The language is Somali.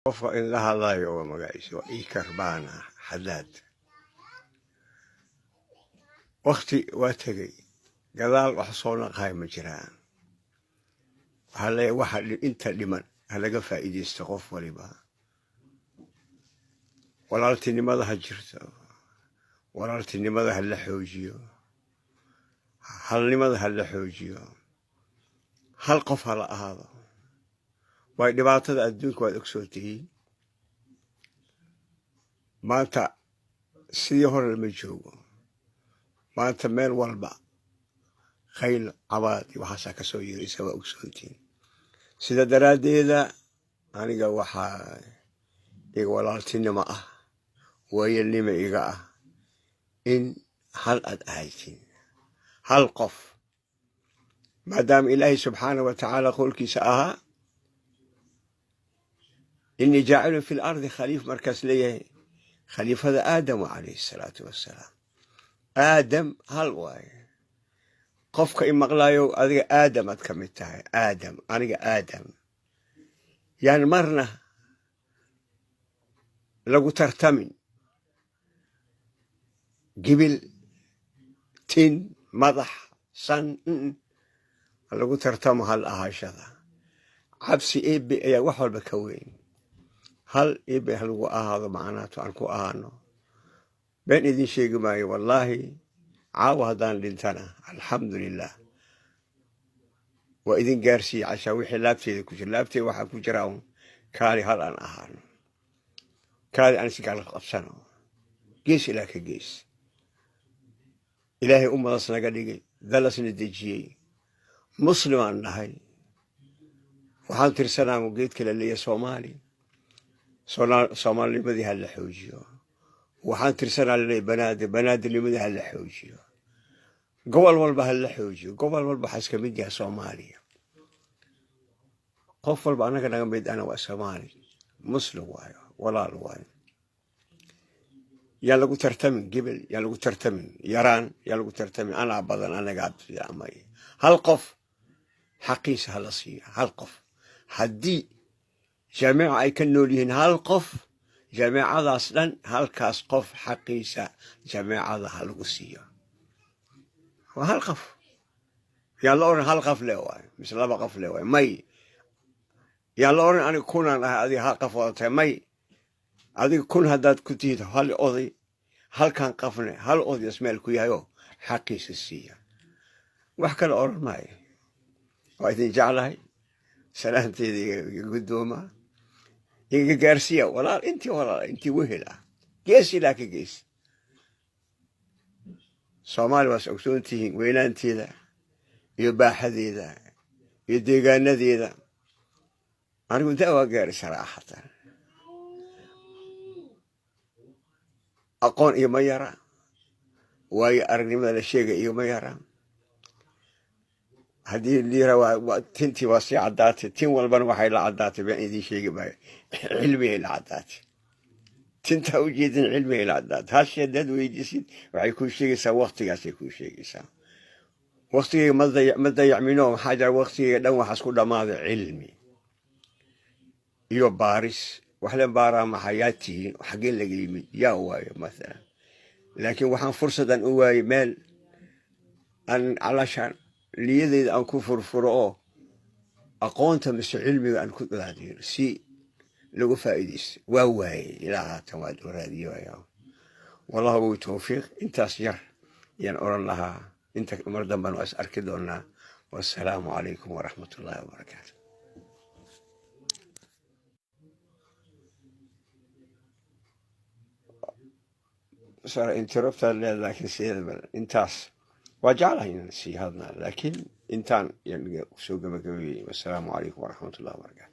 Qofka in la hadlayo waa magaciisa waa Ikarbaana Xadaad. Wakti waa tegey, gadaal wax soo naqahay ma jiraan. Waxaa leeyahay, waxa inta dhiman ha laga faa'iidaysto. Qof waliba walaaltinimada ha jirto, walaaltinimada ha la xoojiyo, halnimada ha la xoojiyo, hal qof ha la ahaado. Waay dhibaatada adduunka waad ogsoon tihiin. Maanta sidii hore lama joogo. Maanta meel walba khayl, cabaad iyo waxaasaa ka soo yeeraysa, waa ogsoontihiin. Sida daraaddeeda aniga waxaa iga walaaltinimo ah, waayelnimo iga ah, in hal aad ahaytiin, hal qof, maadaama Ilaahay subxaana wa tacaala qowlkiisa ahaa "إني جاعل في الأرض خليفة". Markaas leeyahay khaliifada Aadamu calayhi salaatu wassalaam. Aadam hal waaye. Qofka i maqlaayo, adiga Aadam aad ka mid tahay. Aadam, aniga Aadam, yaan marna lagu tartamin gibil, tin, madax, san lagu tartamo. Hal ahaashada, cabsi Eebe ayaa wax walba ka weyn. Hal Eebe ha lagu ahaado, macnaato aan ku ahaano. Been idin sheegi maayo, wallaahi, caawa haddaan dhintana, alxamdu lilah, waa idin gaarsiiye cashaa wixii laabteeda ku jira. Laabteeda waxaa ku jira un kaali hal aan ahaano, kaali aan isgaala qabsano, gees ilaa ka gees. Ilaahay ummadas naga dhigay, dalasna dejiyey, muslimaan nahay. Waxaan tirsanaa geedka la leeyahay Soomaali. Soomaalinimadii ha la xoojiyo. Waxaan tirsanaa laleeyahay Banaadir, banaadirnimadii ha la xoojiyo. Gobol walba ha la xoojiyo. Gobol walba waxaa iska mid yahay Soomaaliya. Qof walba annaga naga mid ana waa Soomaali, Muslim waayo, walaal waayo. Yaan lagu tartamin gebel, yaan lagu tartamin yaraan, yaan lagu tartamin anaa badan, anagaa may. Hal qof xaqiisa hala siiyo. Hal qof haddii jaamica ay ka nool yihiin, hal qof, jaamicadaas dhan halkaas qof xaqiisa jaamicada ha lagu siiyo. Waa hal qof. Yaan la oran hal qof le waayo mise laba qof le waayo, may. Yaan la oran aniga kunaan ahay, adiga hal qof wada tahay, may. Adiga 1000 haddaad ku tihid hal oday, halkan qafne hal oday ismeel ku yahay oo xaqiisa siiya. Wax kale oran maayo. Waa idin jeclahay. Salaanteeda iga guddooma, iga gaarsiiya walaal, intii walaal, intii wehel ah, gees ilaa ka gees. Soomaaliya waas ogsoon tihiin weynaanteeda iyo baaxadeeda iyo deegaanadeeda. Anigu da waa gaari saraaxatan, aqoon iyo ma yara, waayo aragnimada la sheegay iyo ma yara. Haddii liira tintii waa sii caddaatay. Tin walbana waxay la caddaatay, baan idiin sheegi maayo, cilmigay la caddaatay. Tintaa ujeedin cilmigay la caddaatay. Hashi haddaad weydiisid, waxay kuu sheegaysaa, waktigaasay kuu sheegaysaa. Waktigayga ma dayacmino. Maxaa jira? Waktigayga dhan waxaas ku dhammaaday cilmi iyo baaris. Wax la baaraa, maxayaa tihiin, xaggee laga yimid, yaa waayo mathalan. Laakiin waxaan fursadan u waayey meel aan calaashaan niyadeyda aan ku furfuro oo aqoonta mise cilmiga aan ku raadiyo si lagu faa'iidaysto waa waayey. Ilaa haatan waa raadiyo. Wallahu wi towfiiq. Intaas yar ayaan oran lahaa. Inta mar dambana waa is arki doonaa. Wassalaamu calaykum waraxmat ullahi wabarakaatu. Sorry, interrupted leed, laakiin sideedaba intaas waa jeclahay inaan sii hadnaa, laakiin intaan yaan soo gabagabeeyey. Wassalaamu calaykum waraxmat ullahi wabarakaatu.